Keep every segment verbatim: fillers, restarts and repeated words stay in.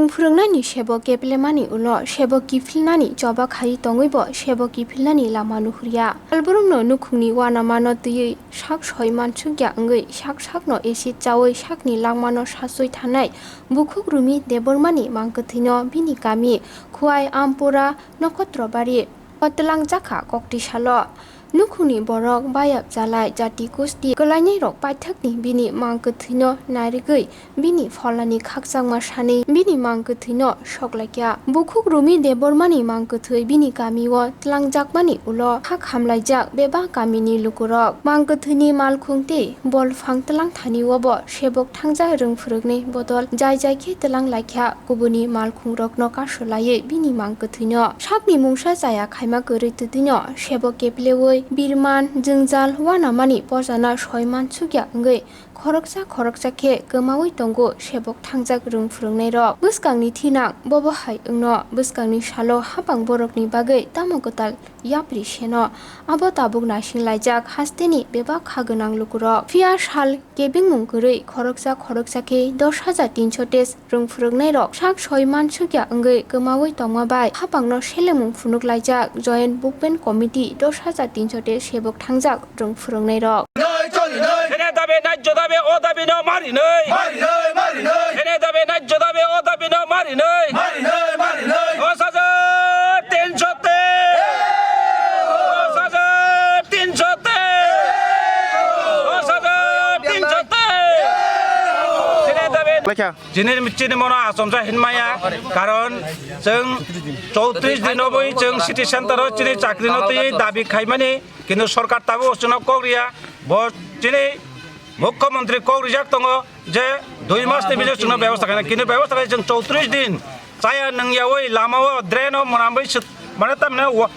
Phwrwngnaini sebo keplemani ulo sebo kiphilnani choba khai tongwibo sebo kiphilnani lama nuhurya. Salbrumno nukhungni uanamano twiwi sak soi mansukya wngwi sak sakno acid chawi sakni langmano saswi thanai bukhuk Rumi Debbarmani mangkwthwino bini kami Khwai Ampura Nokotrobari o twlangjakha kokti salo. Nukhungni borok bayap chalai jati kusti kwlainairok paithakni bini mangkwthwino narigwi bini pholnani khakchangma sanwi bini mangkwthwino soklaikha. Bukhuk Rumi Debbarmani mangkwthwi bini kamio twlangjakmani ulo kha khamlaijak bebak kamini lukurok. Mangkwthwini malkhung tei bolphang twlang thani obo sebok thangjak rwng phwrwkni bodol jai jai khe twlang laikha, kubuni malkhungrokno kasu laiwi bini mangkwthwino sakni mungsa chaya khaima kwrwi twtwino sebok keplewi birman jwngjal uanamani pojana soi mansukya wngwi khoroksa khoroksa khe kwmawi tongo sebok thangjak rwng phwrwngnairok. Bwskangni thinang bobo hai wngno bwskangni salo hapang borokni bagwi tamo kwtal yapri seno abo tabuk naising laijak hasteni bebak kha gwnang lukurok. Phiya sal kebengmung kwrwi khoroksa khoroksa khe dos hajar tinso tes rwng phwrwngnairok sak soi mansukya wngwi kwmawi tongma bai hapangno selemung phunuk laijak Joint Movement Committee dos hajar tinso tes sebok thangjak rwng phwrwngnairok. Chini dabi, naijo dabi, o dabi no mari nai. Chini dabi, naijo dabi, o dabi no mari nai. Dos hajar tinso te. Dos hajar tinso te. Dos hajar tinso te. Chini dabi. Lekha. Chini, chini mono asomsa hinmaya, karon chwng chowtris din obwi chwng city center o chini chakri no twi dabi khaimani, kintu sorkar tabuk chwngno kok riya, bo chini mukhyamantri kok rijak tongo je dui mas ni bising chwngno bebosta khaina, kintu bebosta khai chwng chowtris din chaya nungyawi lama o drain o mwnamwi sut-, mane tamni wa-,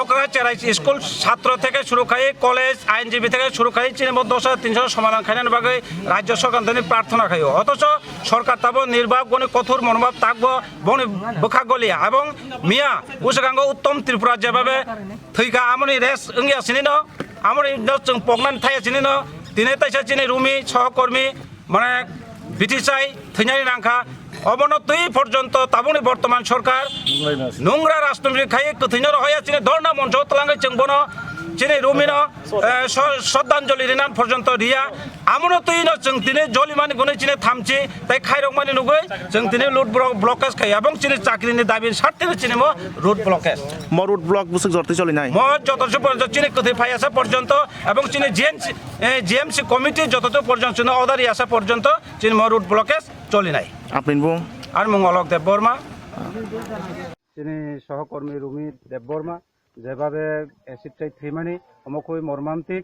okra cherai school chatro theke shuru khai college, I N G B theke shuru khai chini bo dos hajar tinso somadhan khainani bagwi rajya sorkar thani prarthana khaio. Othocho sorkar tabo nirbab goni kothor monobhab takbo boni bwkha goliya. Ebong miya uskango Uttom Tripura jebabe thwikha amoni res wngya sinino, amoni no chwng poknani thaya sinino, tini taisa chini Rumi sohokormi mane B T C I thwinani nangkha, obono twi porjonto tabukni bortoman sorkar nungra rajniti khai kwthwino rohaya chini dhorna moncho twlangwi chwng bono chini Rumino, eh, so-, sroddhanjali rinan porjonto riya. Amono twino chwng tini jolimani gwnwi chini thamchi tei khairokmani nugwi chwng tini road blo-, blockage khai abong chini chakrini dabi sartini chini mo road blockage. Mo road block bwswk jorti cholinai? Mo joto se porjonto chini kwthwi phai asa porjonto ebong chini G M C, eh, G M C committee joto se porjonto chini order asa porjonto chini mo road blockage cholinai. Apni bung? Ani mung Alok Debbarma. Chini sohokormi Rumi Debbarma. Jebabe acid chai thwimani omo khub mormantik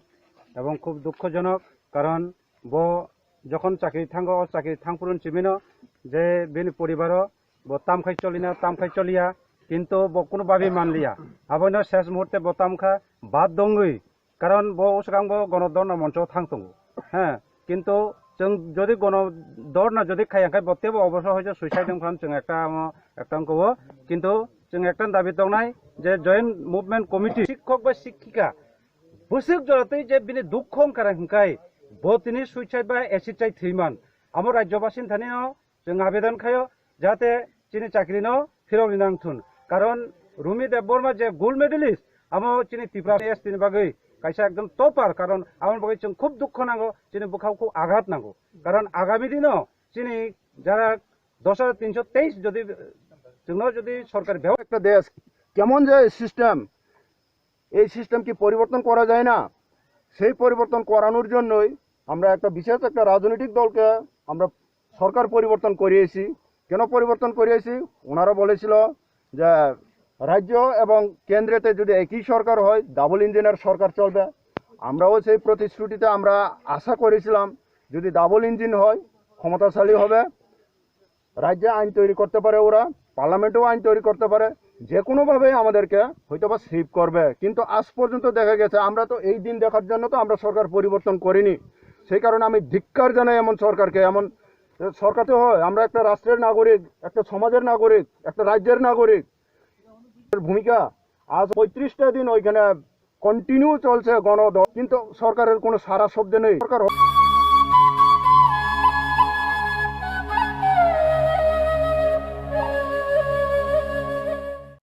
ebong khub dukhojonok, karon bo jokhon chakri thango, o chakri thangphuru chimino je bini poribaro bo tamkhai cholina, tamkhai choliya, kintu bo kuno babi manliya. Abono ses muhurte bo tamkha bad dongwi, karon bo usukang bo gono dhorna moncho thang tongo. He, kintu chwng jodi gono dhorna jodi khaiya khai bo tebo oboso hoijo suicide wngkha chwng ekta amo ekta wngkha o. Kintu chwng ekta dabi tongnai je Joint Movement Committee, sikhok bai sikhika bwswk joratwi je bini dukho wngkha hwnkhe bo tini suicide bai acid chai thwiman. Amo rajyobasini thanino chwng abedan khaio jate chini chakrino phirokni nangthun. Karon Rumi Debbarma je gold medalist, amo chini Tripura S T ni bagwi kaisa ekdom topper, karon aboni bagwi chwng khub dukho nango, chini bwkhao khub aghat nango. Karon agami dino chini jara dos hajar tinso teis jodi chwngno jodi sorkar beho একটা দেশ, কেমন যে সিস্টেম, এই সিস্টেম কি পরিবর্তন করা যায় না? সেই পরিবর্তন করানোর জন্যই আমরা একটা বিশেষ একটা রাজনৈতিক দলকে আমরা সরকার পরিবর্তন করিয়েছি। কেন পরিবর্তন করিয়েছি? ওনারা বলেছিল যে রাজ্য এবং কেন্দ্রেতে যদি একই সরকার হয়, ডাবল ইঞ্জিনের সরকার চলবে। আমরাও সেই প্রতিশ্রুতিতে আমরা আশা করেছিলাম, যদি ডাবল ইঞ্জিন হয়, ক্ষমতাশালী হবে, রাজ্যে আইন তৈরি করতে পারে ওরা, পার্লামেন্টেও আইন তৈরি করতে পারে, যে কোনোভাবেই আমাদেরকে হয়তো বা সেভ করবে। কিন্তু আজ পর্যন্ত দেখা গেছে, আমরা তো এই দিন দেখার জন্য তো আমরা সরকার পরিবর্তন করিনি। সেই কারণে আমি ধিক্কার জানাই এমন সরকারকে। এমন সরকার তো হয়, আমরা একটা রাষ্ট্রের নাগরিক, একটা সমাজের নাগরিক, একটা রাজ্যের নাগরিক। ভূমিকা আজ পঁয়ত্রিশটা দিন ওইখানে কন্টিনিউ চলছে গণধ-, কিন্তু সরকারের কোনো সাড়া শব্দ নেই। সরকার